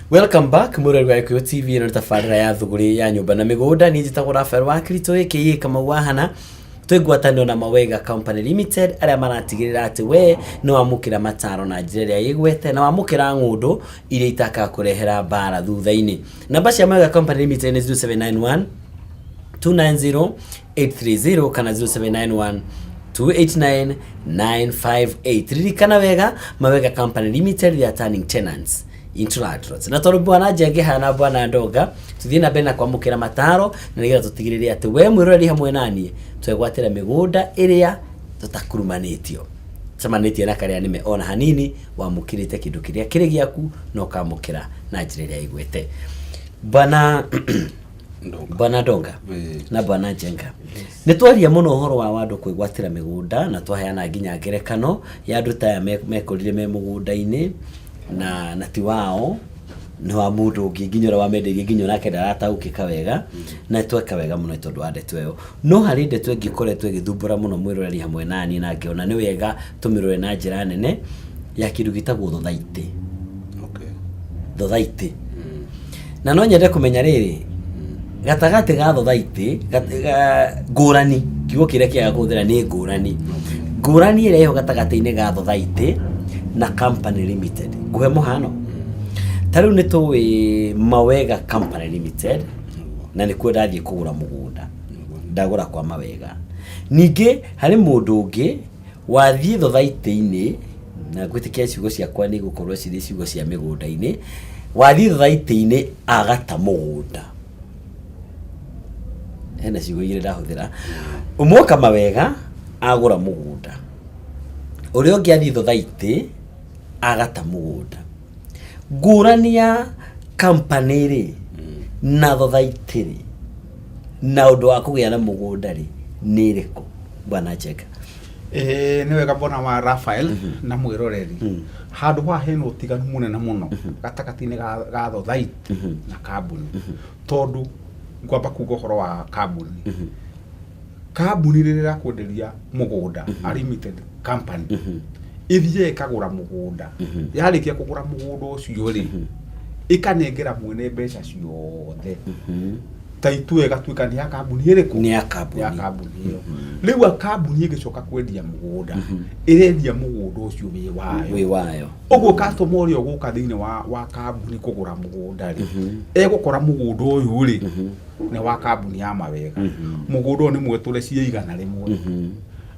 Welcome back mwĩroreri wa Gĩkũyũ TV. Ĩno nĩ tabarĩra ya Thũgũrĩ ya Nyũmba na Mĩgũnda. Niĩ njĩtagwo Rafael wa Kirito aka Kamau wa Hana. Twĩ ngwatanĩro na Mawega Company Limited, arĩa maratigĩrĩra atĩ we nĩ wamũkĩra mataro na njĩra ĩrĩa ĩgwete na wamũkĩra ng'ũndũ iria itakakũrehera mbara thutha-inĩ. Namba cia Mawega Company Limited nĩ 0791 290 830 kana 0791 289 958. Ririkana wega, Mawega Company Limited, they are turning tenants into landlords. Na tondũ Bwana Njenge hana Bwana Ndonga, tuthiĩ na mbere na kwamũkĩra mataro na nĩgetha tũtigĩrĩre atĩ we mwĩroreri hamwe naniĩ twegwatĩra mĩgũnda ĩrĩa tũtakurumanĩtio cemanĩtie na karĩa nĩme ona hanini. Wamũkĩrĩte kĩndũ kĩrĩa kĩrĩ gĩaku na ũkamũkĩra na njĩra ĩrĩa ĩgwete. Bwana Ndonga. Bwana Ndonga na Bwana Njenga, nĩ twaria mũno ũhoro wa andũ kwĩgwatĩra mĩgũnda na twaheana nginya ngerekano ya andũ ta aya mekorire me mũgũnda-inĩ na ti wao, nĩ wa mũndũ ũngĩ, nginya ũrĩa wamendeirie nginya onake ndarataũkĩka wega. Na tweka wega mũno nĩ tondũ wa ndeto ĩyo. No harĩ ndeto ĩngĩ ĩkoretwo ĩgĩthumbũra mũno mwĩroreri hamwe naniĩ, na ngĩona nĩ wega tũmĩrore na njĩra nene, ya kĩndũ gĩtagwo thothaitĩ. Thothaitĩ, na no nyende kũmenya rĩrĩ, gatagatĩ ga thothaitĩ ngũrani, kiugo kĩrĩa kĩega kũhũthĩra nĩ ngũrani, ngũrani ĩrĩa ĩho gatagatĩ-inĩ ga thothaitĩ na company limited. Ngũhe mũhano, ta rĩu nĩ tũĩ Mawega Company Limited, na nĩkuo ndathiĩ kũgũra mũgũnda, ndagũra kwa Mawega. Ningĩ harĩ mũndũ ũngĩ wathiĩ thothaitĩ-inĩ, na ngwĩtĩkia ciugo ciakwa nĩ igũkorwo cirĩ ciugo cia mĩgũnda-inĩ, wathiĩ thothaitĩ-inĩ agata mũgũnda. Hena ciugo igĩrĩ ndahũthĩra. Ũmwe oka Mawega agũra mũgũnda, ũrĩa ũngĩ athiĩ thothaitĩ agata mũgũnda. Ngũrani ya company rĩ na thothaitĩ rĩ na ũndũ wa kũgĩa na mũgũnda rĩ nĩ ĩrĩkũ, Bwana Njenga? Ĩĩ, nĩ wega, bwana wa Rafael na mwĩroreri. Handũ haha hena ũtiganu mũnene mũno gatagatĩ-inĩ ga thothaitĩ na kambuni, tondũ ngwamba kuga ũhoro wa kambuni. Kambuni rĩrĩa ĩrakwenderia mũgũnda, a limited company, ĩthiaga ĩkagũra mũgũnda. Yarĩkia kũgũra mũgũnda ũcio rĩ, ĩkanengera mwene mbeca ciothe, taitũ ĩgatuĩka nĩ ya kambuni ĩrĩkũ? Nĩ ya kambuni. Ya kambuni ĩyo. Rĩu a kambuni ĩgĩcoka kwendia mũgũnda, ĩrendia mũgũnda ũcio wĩ wayo. Wĩ wayo. Ũguo customer ũrĩa ũgũka thĩinĩ wa kambuni kũgũra mũgũnda rĩ, egũkora mũgũnda ũyũ rĩ nĩ wa kambuni ya Mawega, mũgũnda ũyũ nĩ mwetũre cia 100.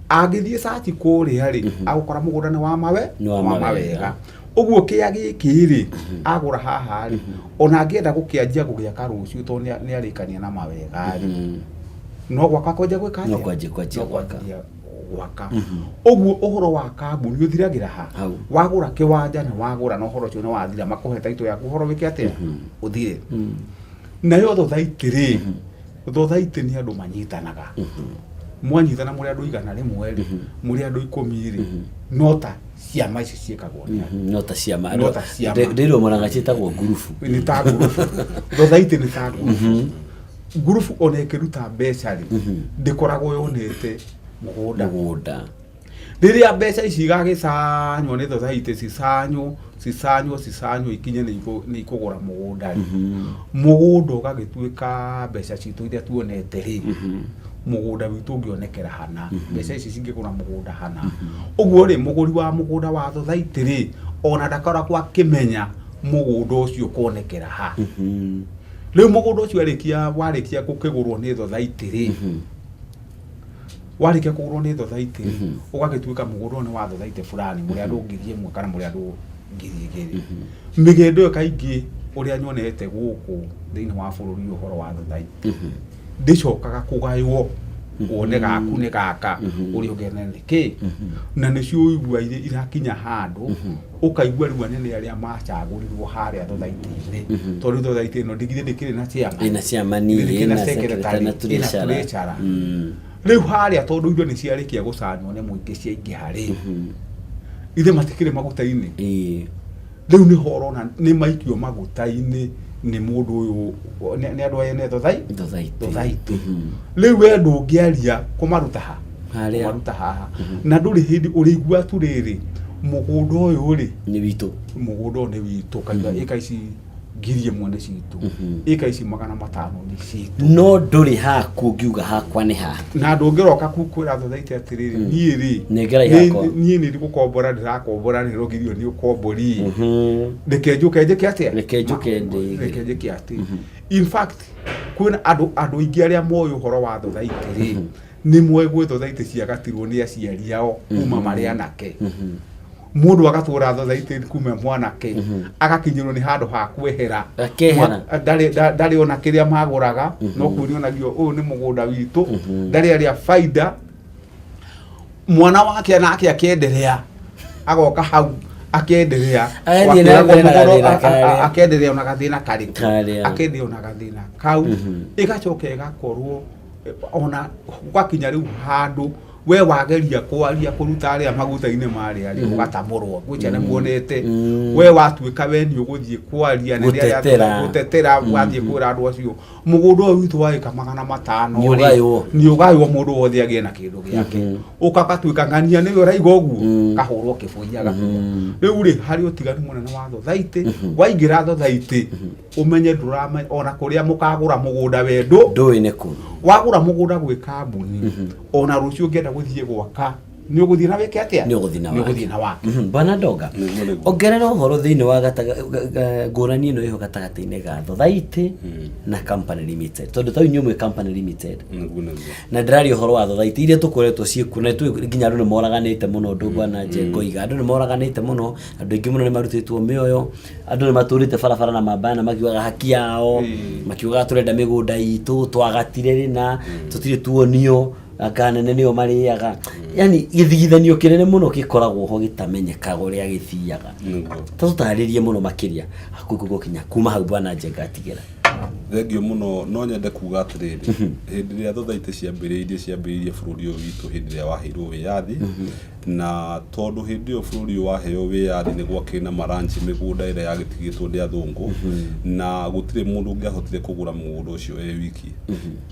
Angĩthiĩ search kũrĩa rĩ, agũkora mũgũnda nĩ wa mawe Nĩ wa wa Mawega. Mawega. Ũguo kĩa gĩkĩ rĩ agũra haha rĩ, ona angĩenda gũkĩanjia gũgĩaka rũciũ, tondũ nĩ arĩkania na Mawega rĩ, no gwaka kwanjia gwĩka No atĩa? kwanjia No gwaka. kwanjia gwaka. Ũguo ũhoro wa kambuni ũthiragĩra ha? Hau. Wagũra kĩwanja nĩ wagũra, na ũhoro ũcio nĩ wathira, makũhe taitũ yaku, ũhoro wĩke atĩa? Ũthire. Nayo thothaitĩ rĩ, thothaitĩ nĩ andũ manyitanaga. Mwanyitana mũrĩ andũ 100 rĩ, mũrĩ andũ 10 rĩ, no ta ciama ici ciĩkagwo nĩ andũ. No ta ciama. No ta ciama. Ndĩrwo monaga ciĩtagwo ngurubu. Nĩ ta ngurubu. Thothaitĩ nĩ ta ngurubu. Ngurubu ona ĩkĩruta mbeca rĩ, ndĩkoragwo yonete mũgũnda. Mũgũnda. Rĩrĩa mbeca ici igagĩcanywo nĩ thothaitĩ, cicanywo, cicanywo, cicanywo, ikinye nĩ ikũgũra mũgũnda rĩ, mũgũnda ũgagĩtuĩka mbeca citũ iria tuonete rĩ, mũgũnda witũ ũngĩonekera hana, mbeca ici cingĩgũra mũgũnda hana. Ũguo rĩ, mũgũri wa mũgũnda wa thothaitĩ rĩ, ona ndakoragwo akĩmenya mũgũnda ũcio ũkonekera ha. Rĩu mũgũnda ũcio arĩkia warĩkia gũkĩgũrwo nĩ thothaitĩ rĩ, warĩkia kũgũrwo nĩ thothaitĩ rĩ, ũgagĩtuĩka mũgũnda ũyũ nĩ wa thothaitĩ fulani, mũrĩ andũ 1000 kana mũrĩ andũ 2000. Mĩgendo ĩyo kaingĩ ũrĩa nyonete gũkũ thĩinĩ wa bũrũri, ũhoro wa thothaitĩ ndĩcokaga kũgaywo wone gaku nĩ gaka, ũrĩa ũngĩ nĩ kĩ, na nĩcio ũigua irakinya handũ ũkaigua rĩu anene arĩa macagũrirwo harĩa thothaitĩ-inĩ, tondũ thothaitĩ ĩno ndigithĩ ndĩkĩrĩ na chairman, Ĩna chairman, ndĩkĩrĩ na ĩna secretary, secretary na ĩna treasurer. treasurer. Rĩu harĩa tondũ indo nĩ ciarĩkia gũcanywo nĩ mũingĩ ciaingĩha rĩ, ithe matikĩrĩ maguta-inĩ. Rĩu nĩho ũrona nĩ maikio maguta-inĩ nĩ mũndũ ũyũ, nĩ andũ ene Thothaitĩ. Thothaitĩ. Rĩu we ndũngĩaria kũmaruta ha? Harĩa. Kũmaruta haha, na ndũrĩ hĩndĩ ũrĩigua tu rĩrĩ, mũgũnda ũyũ rĩ Nĩ witũ. Mũgũnda ũyũ nĩ witũ, kaigua ĩka ici. 1,000 nĩ citũ, ĩka ici 500 nĩ citũ. No ndũrĩ haku ũngiuga hakwa nĩ haha. Na ndũngĩroka ku kwĩra thothaitĩ atĩrĩrĩ, niĩ rĩ, Nengera ihakwa. Niĩ nĩ gũkombora ndĩrakombora, nĩ rũgirio nĩ ũkombori, reke njũke njĩke atĩa? Reke njũke ndĩige. Reke njĩke atĩ, in fact, kwĩna andũ aingĩ arĩa moĩ ũhoro wa thothaitĩ rĩ, nĩ moĩ gwĩ thothaitĩ ciagatirwo nĩ aciari ao kuma marĩ anake. Mũndũ agatũra thothaitĩ kuma mwanake, agakinyĩrwo nĩ handũ ha kwehera. Akehera. Ndarĩ ona kĩrĩa magũraga, no kuonionagio ũyũ nĩ mũgũnda witũ, ndarĩ arĩa baida. Mwana wake nake akenderea, agoka hau akenderea. Agathiĩ na mbere na gathĩna karĩa. Akenderea ona gathĩna karĩkũ? Karĩa. Akenderea ona gathĩna kau. Ĩgacoka ĩgakorwo ona gwakinya rĩu handũ we wageria kwaria kũruta arĩa maguta-inĩ marĩa rĩ, ũgatamũrwo gwĩtia nĩ muonete. We watuĩka we nĩ ũgũthiĩ kwaria na nĩ arĩa Gũtetera. Gũtetera, wathiĩ kwĩra andũ acio mũgũnda ũyũ witũ wa ĩka 500 Nĩ ũgaywo. Nĩ ũgaywo, mũndũ wothe agĩe na kĩndũ gĩake. Ũka gatuĩka ng'ania nĩwe ũraiga ũguo, kahũrwo kĩbũi agakua. Rĩu rĩ, harĩ ũtiganu mũnene wa thothaitĩ. Waingĩra thothaitĩ, ũmenye ndũramenya ona kũrĩa mũkagũra mũgũnda wendũ. Ndũĩ nĩ kũ. Wagũra mũgũnda gwĩ kambuni, ona rũciũ ũngĩenda gũthiĩ gwaka, nĩ ũgũthiĩ na wĩke atĩa? Nĩ ũgũthiĩ na Nĩ wake. ũgũthiĩ na wake. Bwana Ndonga, Nĩguo, nĩguo. Ongerera ũhoro thĩinĩ wa ngũrani ĩno ĩho gatagatĩ-inĩ ga thothaitĩ na company limited, tondũ ta inyuĩ mwĩ company limited. Nĩguo. Na ndĩraria ũhoro wa thothaitĩ iria tũkoretwo ciĩkuo, na tũĩ nginya andũ nĩ moraganĩte mũno. Ũndũ bwana Njengoiga, andũ nĩ moraganĩte mũno, andũ aingĩ mũno nĩ marutĩtwo mĩoyo, andũ nĩ matũrĩte barabara na mambana makiugaga haki yao, makiugaga tũrenda mĩgũnda itũ, twagatire rĩna tũtirĩ tuonio, anga nene nĩo marĩaga. Yani gĩthigithanio kĩnene mũno gĩkoragwo ho gĩtamenyekaga ũrĩa gĩthiaga. Ta tũtarĩrie mũno makĩria hakuhĩ gũkinya kuma hau bwana Njenga atigĩra. Thengiũ mũno. No nyende kuga atĩrĩrĩ, hĩndĩ ĩrĩa thothaitĩ ciambĩrĩirie bũrũri ũyũ witũ, hĩndĩ ĩrĩa waheirwo wĩyathi, na tondũ hĩndĩ ĩyo bũrũri ũyũ waheo wĩyathi nĩ gwakĩrĩ na maranchi, mĩgũnda ĩrĩa yagĩtigĩtwo nĩ athũngũ, na gũtirĩ mũndũ ũngĩahotire kũgũra mũgũnda ũcio e wiki.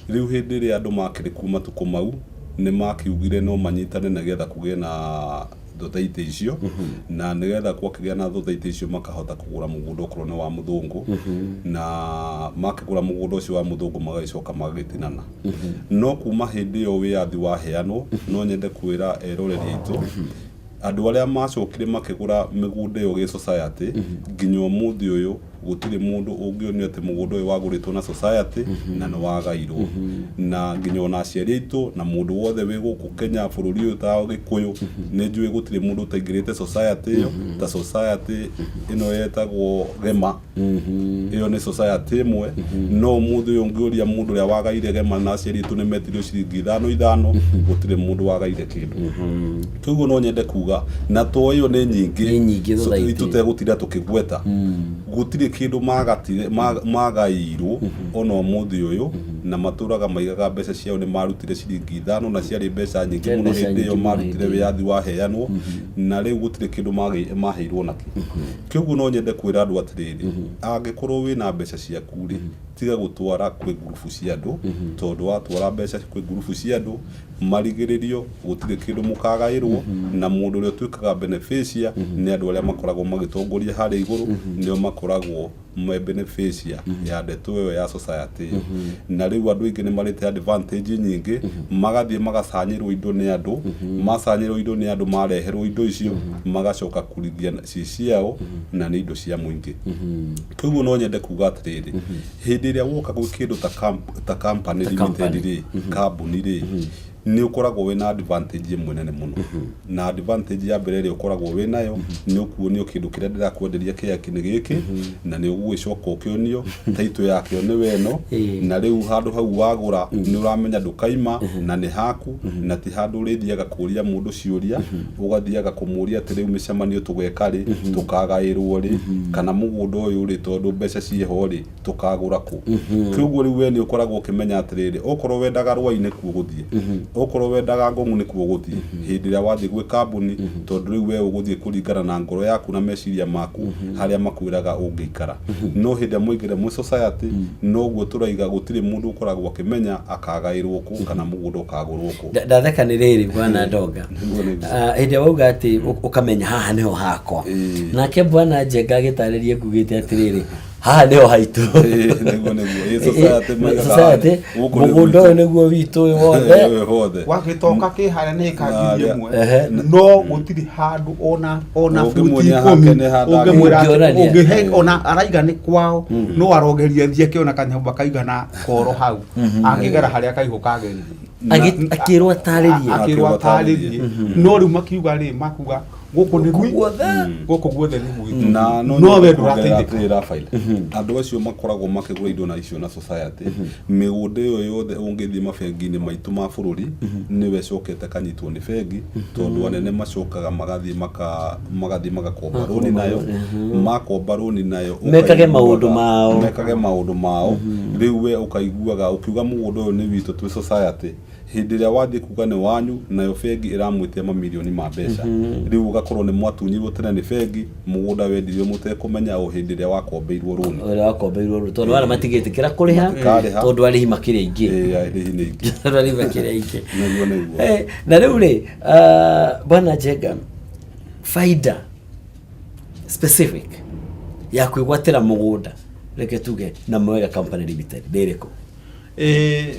Rĩu hĩndĩ ĩrĩa andũ makĩrĩ kuo matukũ mau, nĩ makiugire no manyitane nĩgetha kũgĩe na thothaitĩ icio, na nĩgetha gwakĩgĩa na thothaitĩ icio makahota kũgũra mũgũnda okorwo nĩ wa mũthũngũ, na makĩgũra mũgũnda ũcio wa mũthũngũ magagĩcoka magagĩtinana. No kuma hĩndĩ ĩyo wĩyathi waheanwo, no nyende kwĩra eroreri aitũ, andũ arĩa macokire makĩgũra mĩgũnda ĩyo gĩ society, nginya ũmũthĩ ũyũ gũtirĩ mũndũ ũngĩonio atĩ mũgũnda ũyũ wagũrĩtwo na society na nĩ wagairwo. Na nginya ona aciari aitũ na mũndũ wothe wĩ gũkũ Kenya, bũrũri ũyũ ta Gĩkũyũ, nĩ njũĩ gũtirĩ mũndũ ũtaingĩrĩte society ĩyo. Ta society ĩno yetagwo Gema, ĩyo nĩ society ĩmwe, no ũmũthĩ ũyũ ũngĩũria mũndũ ũrĩa wagaire Gema na aciari aitũ nĩ metirio ciringi ithano ithano, gũtirĩ mũndũ wagaire kĩndũ. Koguo no nyende kuga na to ĩyo nĩ nyingĩ. Nĩ nyingĩ thothaitĩ. Tũtegũtinda tũkĩgweta, gũtirĩ kĩndũ magatire magaĩirwo ona ũmũthĩ ũyũ, na matũraga maigaga mbeca ciao nĩ marutire ciringi ithano, na ciarĩ mbeca nyingĩ Ciarĩ mũno mbeca hĩndĩ ĩyo nyingĩ mũno marutire hĩndĩ ĩyo. Wĩyathi waheanwo, na rĩu gũtirĩ kĩndũ maheirwo nakĩo. Kĩoguo no nyende kwĩra andũ atĩrĩrĩ, angĩkorwo wĩna mbeca ciaku rĩ, tiga gũtwara kwĩ ngurubu cia andũ, tondũ watwara mbeca kwĩ ngurubu cia andũ, marigĩrĩrio gũtirĩ kĩndũ mũkagaĩrwo. Na mũndũ ũrĩa ũtuĩkaga beneficiary nĩ andũ arĩa makoragwo magĩtongoria harĩa igũrũ, nĩo makoragwo me beneficiary ya ndeto ĩyo ya society ĩyo. Na rĩu andũ aingĩ nĩ marĩte advantage nyingĩ, magathiĩ magacanyĩrwo indo nĩ andũ, macanyĩrwo indo nĩ andũ, mareherwo indo icio magacoka kũrithia ci ciao, na nĩ indo cia mũingĩ. Koguo no nyende kuga atĩrĩrĩ, hĩndĩ ĩrĩa woka gwĩ kĩndũ ta company Ta limited company. rĩ, kambuni rĩ, nĩ ũkoragwo wĩna advantage ĩmwe nene mũno. Na advantage ya mbere ĩrĩa ũkoragwo wĩ nayo nĩ ũkuonio kĩndũ kĩrĩa ndĩrakwenderia kĩaki nĩ gĩkĩ, na nĩ ũgũgĩcoka ũkĩonio taitũ yakĩo nĩ weno. Na rĩu handũ hau wagũra nĩ ũramenya ndũkaima na nĩ haku, na ti handũ ũrĩthiaga kũria mũndũ ciũria, ũgathiaga kũmũria atĩ rĩu mĩcemanio tũgeka rĩ, tũkagaĩrwo rĩ, kana mũgũnda ũyũ rĩ, tondũ mbeca ciĩho rĩ, tũkagũra kũ. Koguo rĩu we nĩ ũkoragwo ũkĩmenya atĩrĩrĩ, okorwo wendaga rwai nĩ kuo gũthiĩ, okorwo wendaga ngong'u nĩ kuo gũthiĩ hĩndĩ ĩrĩa wathiĩ gwĩ kambuni, tondũ rĩu we ũgũthiĩ kũringana na ngoro yaku na meciria maku harĩa makwĩraga ũngĩikara. No hĩndĩ ĩrĩa mwaingĩra mwĩ society, noguo tũraiga gũtirĩ mũndũ ũkoragwo akĩmenya akagaĩrwo kũ kana mũgũnda ũkagũrwo kũ. Ndatheka nĩ rĩrĩ, bwana Ndonga. Nĩguo. Ah, hĩndĩ ĩrĩa wauga atĩ ũkamenya haha nĩho hakwa, nake bwana Njenga agĩtarĩria ngugĩte atĩrĩrĩ, Haha nĩho haitũ. Ĩĩ, nĩguo nĩguo. Ĩĩ, society maigaga Society, gũkũ nĩ mũgũnda ũyũ gwitũ. nĩguo witũ ũyũ wothe. Ũyũ wothe. Wagĩtoka kĩ harĩa nĩ ĩka ngiri Harĩa. ĩmwe. Ehe. No gũtirĩ handũ ona buti Ũngĩmuonia 10 hake nĩ handũ ũngĩmwĩra atĩ Ũngĩonania. ũngĩhe ona araiga nĩ kwao, no arogeria thiĩ akĩona kanyũmba kaigana koro hau angĩgera harĩa kaihũ kagerire. Akĩrwo atarĩrie. Akĩrwo atarĩrie. No rĩu makiuga rĩ, makuga gũkũ nĩ Gũkũ guothe. Gũkũ guothe nĩ gwitũ. Na no No we nyende kuongerera ndũrateithĩka. atĩrĩ, Raphael, andũ acio makoragwo makĩgũra indo na icio na society, mĩgũnda ĩyo yothe ũngĩthiĩ mabengi-inĩ maitũ ma bũrũri, nĩwe ĩcokete kanyitwo nĩ bengi, tondũ anene macokaga magathiĩ magathiĩ magakomba rũni nayo, makomba rũni nayo Mekage ũkaiguaga- maũndũ mao. Mekage maũndũ mao. Rĩu we ũkaiguaga ũkiuga mũgũnda ũyũ nĩ witũ twĩ society, hĩndĩ ĩrĩa wathiĩ kuga nĩ wanyu, nayo bengi ĩramwĩtia mamirioni ma mbeca. Rĩu ũgakorwo nĩ mwatunyirwo tene nĩ bengi, mũgũnda wendirio mũtekũmenya o hĩndĩ ĩrĩa wakombeirwo rũni. Ũrĩa wakombeirwo rũni, tondũ arĩa matigĩtĩkĩra kũrĩha. Matikarĩha. Tondũ arĩhi makĩrĩ aingĩ. Ĩĩ, arĩhi nĩ aingĩ. Tondũ arĩhi makĩrĩ aingĩ. Nĩguo nĩguo. Na rĩu rĩ, bwana Njenga, faida specific ya kwĩgwatĩra mũgũnda, reke tuge na Mwega Company Limited, nĩ ĩrĩkũ?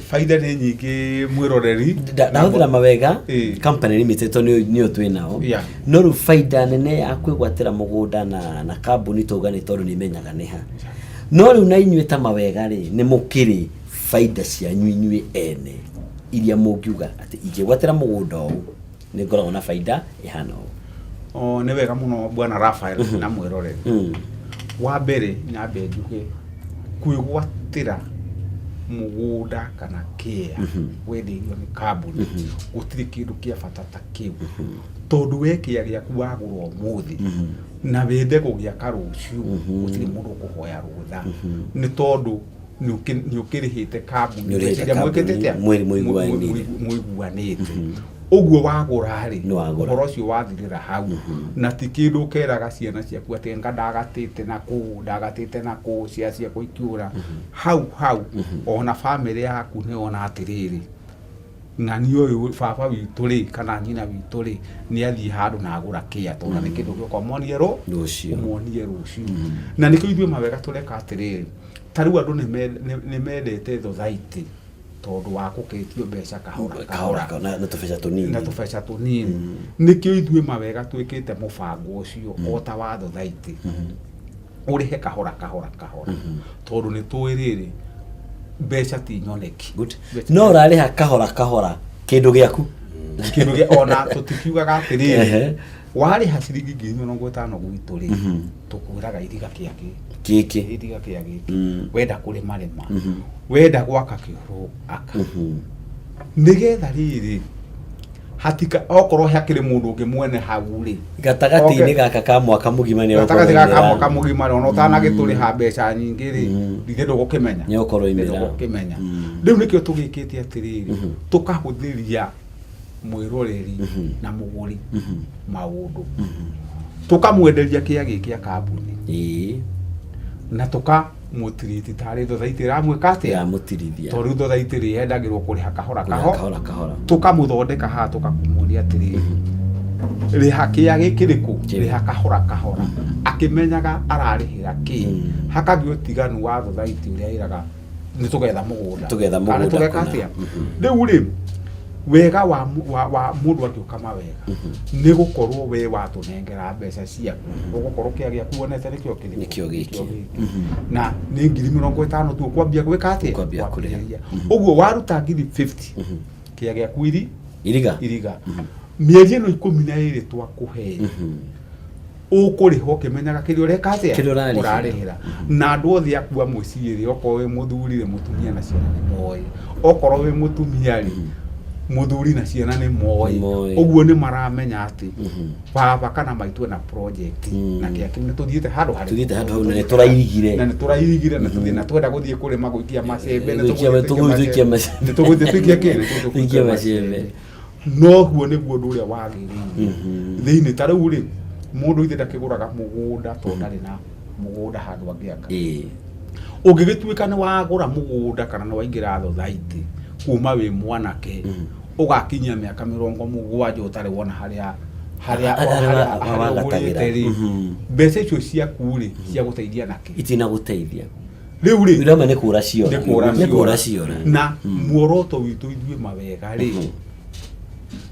Faida nĩ nyingĩ, mwĩroreri. Ndahũthĩra Mawega Company Limited tondũ nĩyo twĩ nao. No rĩu faida nene ya kwĩgwatĩra mũgũnda na kambuni tauga nĩ tondũ nĩ menyaga nĩ ha. No rĩu na inyuĩ ta Mawega rĩ, nĩ mũkĩrĩ faida cianyu inyuĩ ene iria mũngiuga atĩ ingĩgwatĩra mũgũnda ũũ nĩ ngoragwo na faida ĩhana ũũ? O, nĩ wega mũno, bwana Raphael na mwĩroreri. Wa mbere nyambe njuge kwĩgwatĩra mũgũnda kana kĩa wendeirio nĩ kambuni, gũtirĩ kĩndũ kĩa bata ta kĩu, tondũ we kĩa gĩaku wagũra ũmũthĩ na wende gũgĩaka rũciũ, gũtirĩ mũndũ ũkũhoya rũtha, nĩ tondũ nĩ ũkĩrĩhĩte kambuni Nĩ ũrĩhĩte mbeca iria mwĩkĩte kambuni, atĩa? mũiguanĩire. Mũiguanĩte ũguo wagũra rĩ, Nĩ wagũra. Ũhoro ũcio wathirĩra hau, na ti kĩndũ ũkeraga ciana ciaku atĩ nga ndagatĩte na kũu, ndagatĩte na kũu, ciana ciakwa ikiũra hau hau. Ona bamĩrĩ yaku nĩ yona atĩrĩrĩ, ng'ani ũyũ baba witũ rĩ kana nyina witũ rĩ nĩ athiĩ handũ na agũra kĩa, tondũ nĩ kĩndũ gĩũka ũmonie Rũciũ. Ũmonie rũciũ. Na nĩkĩo ithuĩ Mawega tũreka atĩrĩrĩ, ta rĩu andũ nĩ mendete thothaitĩ tondũ wa gũkĩtio mbeca kahora. Kahora. Kahora. Na tũbeca tũnini. Na tũbeca tũnini. Nĩkĩo ithuĩ Mawega twĩkĩte mũbango ũcio o ta wa thothaitĩ, ũrĩhe kahora kahora kahora, tondũ nĩ tũĩ rĩrĩ, mbeca ti nyoneki. Good. Mbeca No ũrarĩha kahora kahora kĩndũ gĩaku. Kĩndũ gĩa ona tũtikiugaga atĩrĩrĩ, warĩha ciringi 50,000 gwitũ rĩ, tũkwĩraga iriga kĩa kĩ Gĩkĩ. Iriga kĩa gĩkĩ. Wenda kũrĩma rĩma, wenda gwaka kĩoro aka, nĩgetha rĩrĩ hatika okorwo hakĩrĩ mũndũ ũngĩ mwene hau rĩ Gatagatĩ-inĩ gaka ka mwaka mũgima nĩ gatagatĩ ũgũkorwo gaka oimĩra. Mwaka mũgima rĩ, ona ũtanagĩtũrĩha mbeca nyingĩ rĩ, ithe ndũgũkĩmenya. Nĩ ũgũkorwo oimĩra. Ndũgũkĩmenya. Rĩu nĩkĩo tũgĩkĩte atĩrĩrĩ, tũkahũthĩria mwĩroreri na mũgũri maũndũ, tũkamwenderia kĩa gĩ kĩa kambuni na tũkamũtiriti tarĩ thothaitĩ ĩramwĩka atĩa? Ĩramũtirithia. Tondũ rĩu thothaitĩ rĩ yendagĩrwo kũrĩha kahora. Kũrĩha kahora. Kahora kahora. Tũkamũthondeka haha, tũkakũmuonia atĩrĩrĩ, rĩha kĩa gĩkĩrĩkũ? Kĩu. Rĩha kahora kahora akĩmenyaga ararĩhĩra kĩ. Hakagĩa ũtiganu wa thothaitĩ ũrĩa ĩraga nĩ tũgetha mũgũnda. Tũgetha Kana mũgũnda tũgeka kũna. atĩa. Rĩu rĩ, wega wa mũndũ angĩũka Mawega nĩ gũkorwo we watũnengera mbeca ciaku, ũgũkorwo kĩa gĩaku wonete nĩkĩo kĩrĩkũ? Nĩkĩo gĩkĩ. Na nĩ 50,000 tu ũkwambia gwĩka atĩa? Ũkwambia kũrĩha. Kwambĩrĩria. Ũguo waruta 50,000, kĩa gĩaku iri Iriga. Iriga. Mĩeri ĩno 12 twakũhe, ũkũrĩha ũkĩmenyaga kĩrĩa ũreka atĩa? Kĩrĩa ũrarĩhĩra. Ũrarĩhĩra. Na andũ othe aku a mũciĩ rĩ, okorwo wĩ mũthuri rĩ, mũtumia na ciana nĩ moĩ, okorwo wĩ mũtumia rĩ, mũthuri na ciana nĩ moĩ. Nĩ moĩ. Ũguo nĩ maramenya atĩ baba kana maitũ ena project na kĩa kĩu nĩ tũthiĩte handũ harĩkũ? Tũthiĩte handũ hau na nĩ tũrairigire. Na nĩ tũrairigire na tũthiĩ na twenda gũthiĩ kũrĩma, gũikia macembe nĩ Gũikia- tũgũthiĩ tũgũthiĩ tũikie macembe. nĩ tũgũthiĩ tũikie kĩ? Nĩ tũgũthiĩ Tũikie macembe. Noguo nĩguo ũndũ ũrĩa wagĩrĩire thĩinĩ. Ta rĩu rĩ, mũndũ ithe ndakĩgũraga mũgũnda tondũ ndarĩ na mũgũnda handũ angĩaka. Ũngĩgĩtuĩka nĩ wagũra mũgũnda kana nĩ waingĩra thothaitĩ kuma wĩ mwanake ũgakinyia mĩaka 70 ũtarĩ wona harĩa Harĩa Harĩa harĩa wagatagĩra. ũgũrĩte rĩ, mbeca icio ciaku rĩ ciagũteithia nakĩ? Itinagũteithia. Rĩu rĩ, Rĩu amwe nĩ kũra ciora. Nĩ kũra Nĩ kũra ciora. Na muoroto witũ ithuĩ mawega rĩ,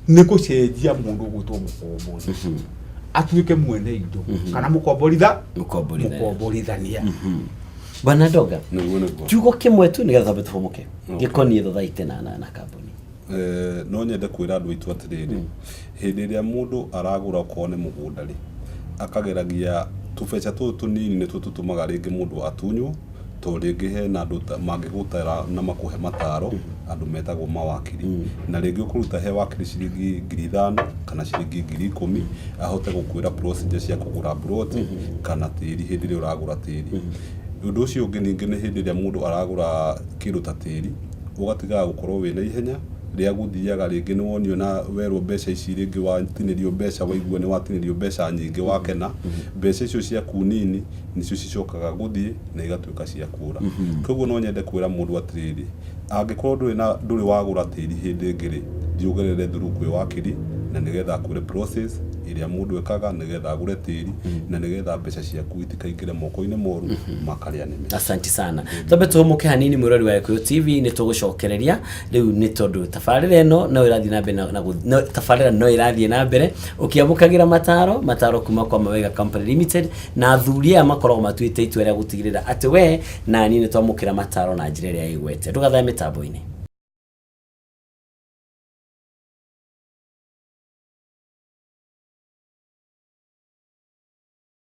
nĩ gũcenjia mũndũ ũgwĩtwo mũkombori atuĩke mwene indo kana mũkomboritha. Mũkomborithania. Mũkomborithania. Bwana Ndonga, Nĩguo, nĩguo. Kiugo kĩmwe tu nĩgetha twambe tũhũmũke Okay. gĩkoniĩ thothaitĩ na kambuni. No nyende kwĩra andũ aitũ atĩrĩrĩ, hĩndĩ ĩrĩa mũndũ aragũra okorwo nĩ mũgũnda rĩ, akageragia tũbeca tũtũ tũnini nĩtuo tũtũmaga rĩngĩ mũndũ atunywo, tondũ rĩngĩ hena andũ mangĩgũtara na makũhe mataro, andũ metagwo mawakiri, na rĩngĩ ũkũruta he wakiri ciringi 5,000 kana ciringi 10,000 ahote gũkwĩra procedure cia kũgũra mburoti kana tĩri hĩndĩ ĩrĩa ũragũra tĩri. Ũndũ ũcio ũngĩ ningĩ nĩ hĩndĩ ĩrĩa mũndũ aragũra kĩndũ ta tĩri, ũgatigaga gũkorwo wĩna ihenya rĩa gũthiaga, rĩngĩ nĩ wonio na werwo mbeca ici, rĩngĩ watinĩrio mbeca, waigua nĩ watinĩrio mbeca nyingĩ, wakena. Mbeca icio ciaku nini nĩcio cicokaga gũthiĩ na igatuĩka cia kũra. Koguo no nyende kwĩra mũndũ atĩrĩrĩ, angĩkorwo ndũrĩ na ndũrĩ wagũra tĩri hĩndĩ ĩngĩ rĩ, thiĩ ũgerere through kwĩ wakiri na nĩgetha akwĩre process ĩrĩa mũndũ ekaga nĩgetha agũre tĩri na nĩgetha mbeca ciaku itikaingĩre moko-inĩ moru makarĩa nĩme. Asanti sana. Twambe tũhũmũke hanini, mwĩrori wa Gĩkũyũ TV, nĩ tũgũcokereria rĩu nĩ tondũ tabarĩra ĩno no ĩrathiĩ na mbere na tabarĩra no ĩrathiĩ na mbere ũkĩamũkagĩra mataro kuma kwa Mawega Company Limited na athuri aya makoragwo matuĩte itua rĩa gũtigĩrĩra atĩ we na niĩ nĩ twamũkĩra mataro na njĩra ĩrĩa ĩgwete. Ndũgathae mĩtambo-inĩ.